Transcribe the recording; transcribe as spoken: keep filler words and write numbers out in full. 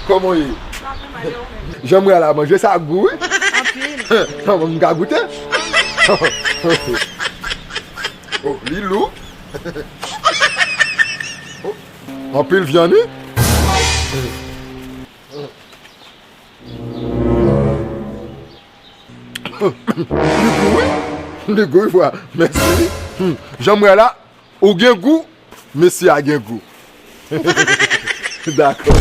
Kòman w ye? Jan m wè la, manje sa gou, wi. Anpil. M ka goute? Oh, li lou. Oh, anpil vyann, wi. Li gou, wi. Li gou, wi, frè. Mèsi, wi. Hmm. Jan m wè la, ou gen gou, mesye a gen gou. Dakò.